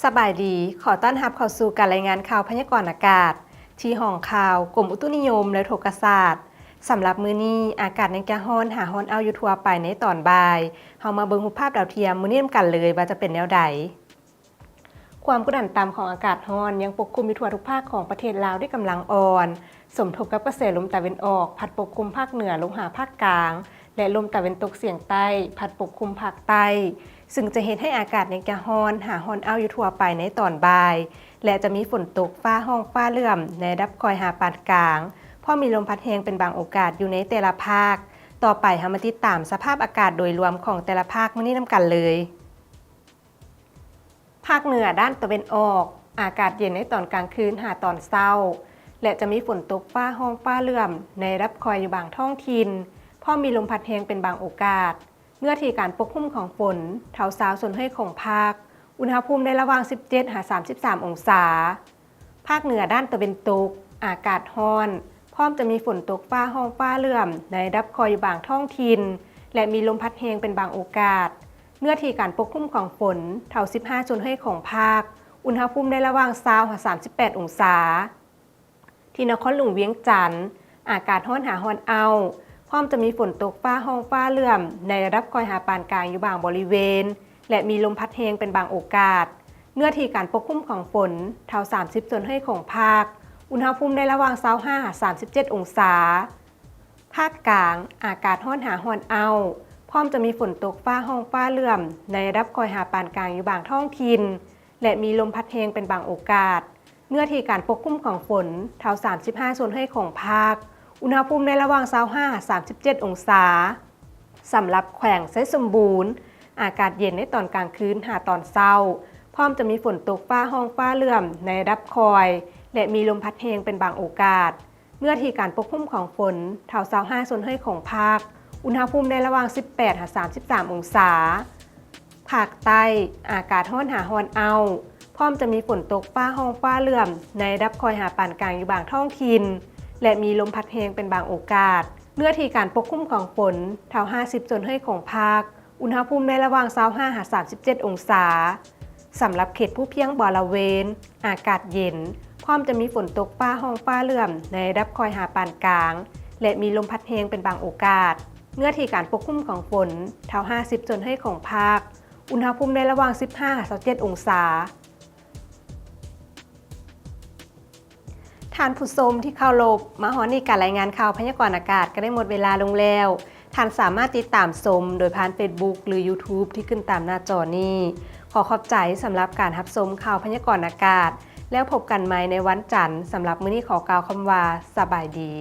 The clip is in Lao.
ສະບາຍດີ, ຂໍຕ້ອນຮັບເຂົ້າສູ່ການລາຍງານຂ່າວພະຍາກອນອາກາດ ທີ່ຫ້ອງຂ່າວ ກົມອຸຕຸນິຍົມ ແລະ ອຸທົກກະສາດ. ສຳລັບມື້ນີ້, ອາກາດຍັງຈະຮ້ອນຫາຮ້ອນອ້າວຢູ່ທົ່ວໄປໃນຕອນບ່າຍ. ເຮົາມາເບິ່ງຮູບພາບດາວທຽມມື້ນີ້ນຳກັນເລີຍວ່າຈະເປັນແນວໃດ. ຄວາມກົດດັນຕ່ຳຂອງອາກາດຮ້ອນຍັງປົກຄຸມຢູ່ທົ່ວທຸກພາກຂອງປະເທດລາວດ້ວຍກຳລັງອ່ອນ, ສົມທົບກັບກະແສລົມຕາເວັນອອກພັດປົກຄຸມພາກເໜືອລົງຫາພາກກາງ ແລະ ລົມຕາເວັນຕົກສຽງໃຕ້ພັດປົກຄຸມພາກໃຕ້, ຊຶ່ງຈະເຮັດໃຫ້ອາກາດຍັງຈະຮ້ອນຫາຮ້ອນອ້າວຢູ່ທົ່ວໄປໃນຕອນບ່າຍ ແລະ ຈະມີຝົນຕົກຟ້າຮ້ອງຟ້າເຫຼື້ອມໃນລະດັບຄ່ອຍຫາປານກາງ, ພ້ອມມີລົມພັດແຮງເປັນບາງໂອກາດຢູ່ໃນແຕ່ລະພາກ. ຕໍ່ໄປເຮົາມາຕິດຕາມສະພາບອາກາດໂດຍລວມຂອງແຕ່ລະພາກມື້ນີ້ນຳກັນເລີຍ. ພາກເໜືອດ້ານຕາເວັນອອກ, ອາກາດເຢັນໃນຕອນກາງຄືນຫາຕອນເຊົ້າ ແລະ ຈະມີຝົນຕົກຟ້າຮ້ອງຟ້າເຫຼື້ອມໃນລະດັບຄ່ອຍຢູ່ບາງທ້ອງຖິ່ນ, ພ້ອມມີລົມພັດແຮງເປັນບາງໂອກາດ. ເນື້ອທີ່ການປົກຄຸມຂອງຝົນ ເທົ່າຊາວສ່ວນຮ້ອຍຂອງພາກ, ອຸນຫະພູມໃນລະຫວ່າງສິບເຈັດຫາສາມສິບສາມອົງສາ. ພາກເໜືອດ້ານຕາເວັນຕົກ, ອາກາດຮ້ອນ, ພ້ອມຈະມີຝົນຕົກຟ້າຮ້ອງຟ້າເຫຼື້ອມໃນລະດັບຄ່ອຍຢູ່ບາງທ້ອງຖິ່ນ ແລະ ມີລົມພັດແຮງເປັນບາງໂອກາດ. ເນື້ອທີ່ການປົກຄຸມຂອງຝົນ ເທົ່າສິບຫ້າສ່ວນຮ້ອຍຂອງພາກ, ອຸນຫະພູມໃນລະຫວ່າງຊາວຫາສາມສິບແປດອົງສາ. ທີ່ນະຄອນຫຼວງວຽງຈັນ, ອາກາດຮ້ອນຫາຮ້ອນອ້າວ, ພ້ອມຈະມີຝົນຕົກຟ້າຮ້ອງຟ້າເຫຼື້ອມໃນລະດັບຄ່ອຍຫາປານກາງຢູ່ບາງບໍລິເວນ ແລະ ມີລົມພັດແຮງເປັນບາງໂອກາດ. ເນື້ອທີ່ການປົກຄຸມຂອງຝົນ ເທົ່າສາມສິບສ່ວນຮ້ອຍຂອງພາກ, ອຸນຫະພູມໃນລະຫວ່າງຊາວຫ້າຫາສາມສິບເຈັດອົງສາ. ພາກກາງ, ອາກາດຮ້ອນຫາຮ້ອນອ້າວ, ພ້ອມຈະມີຝົນຕົກຟ້າຮ້ອງຟ້າເຫຼື້ອມໃນລະດັບຄ່ອຍຫາປານກາງຢູ່ບາງທ້ອງຖິ່ນ ແລະ ມີລົມພັດແຮງເປັນບາງໂອກາດ. ເນື້ອທີ່ການປົກຄຸມຂອງຝົນ ເທົ່າສາມສິບຫ້າສ່ວນຮ້ອຍຂອງພາກ, ອຸນຫະພູມໃນລະຫວ່າງຊາວຫ້າຫາສາມສິບເຈັດອົງສາ. ສຳລັບແຂວງໄຊສົມບູນ, ອາກາດເຢັນໃນຕອນກາງຄືນຫາຕອນເຊົ້າ, ພ້ອມຈະມີຝົນຕົກຟ້າຮ້ອງຟ້າເຫຼື້ອມໃນລະດັບຄ່ອຍ ແລະ ມີລົມພັດແຮງເປັນບາງໂອກາດ. ເນື້ອທີ່ການປົກຄຸມຂອງຝົນ ເທົ່າຊາວຫ້າສ່ວນຮ້ອຍຂອງພາກ, ອຸນຫະພູມໃນລະຫວ່າງສິບແປດຫາສາມສິບສາມອົງສາ. ພາກໃຕ້, ອາກາດຮ້ອນຫາຮ້ອນອ້າວ, ພ້ອມຈະມີຝົນຕົກຟ້າຮ້ອງຟ້າເຫຼື້ອມໃນລະດັບຄ່ອຍຫາປານກາງຢູ່ບາງທ້ອງຖິ່ນ ແລະ ມີລົມພັດແຮງເປັນບາງໂອກາດ. ເນື້ອທີ່ການປົກຄຸມຂອງຝົນ ເທົ່າຫ້າສິບສ່ວນຮ້ອຍຂອງພາກ, ອຸນຫະພູມໃນລະຫວ່າງຊາວຫ້າຫາສາມສິບເຈັດອົງສາ. ສຳລັບເຂດພູພຽງບໍລະເວນ, ອາກາດເຢັນ, ພ້ອມຈະມີຝົນຕົກຟ້າຮ້ອງຟ້າເຫຼື້ອມໃນລະດັບຄ່ອຍຫາປານກາງ ແລະ ມີລົມພັດແຮງເປັນບາງໂອກາດ. ເນື້ອທີ່ການປົກຄຸມຂອງຝົນ ເທົ່າຫ້າສິບສ່ວນຮ້ອຍຂອງພາກ, ອຸນຫະພູມໃນລະຫວ່າງສິບຫ້າຫາຊາວເຈັດອົງສາ. ທ່ານຜູ້ຊົມທີ່ເຄົາລົບ, ມາຮອດນີ້ການລາຍງານຂ່າວພະຍາກອນອາກາດກໍໄດ້ໝົດເວລາລົງແລ້ວ. ທ່ານສາມາດຕິດຕາມຊົມໂດຍຜ່ານ Facebook ຫຼື YouTube ທີ່ຂຶ້ນຕາມໜ້າຈໍນີ້. ຂໍຂອບໃຈສຳລັບການຮັບຊົມຂ່າວພະຍາກອນອາກາດ. ແລ້ວພົບກັນໃໝ່ໃນວັນຈັນ. ສຳລັບມື້ນີ້ຂໍກ່າວຄຳວ່າ ສະບາຍດີ.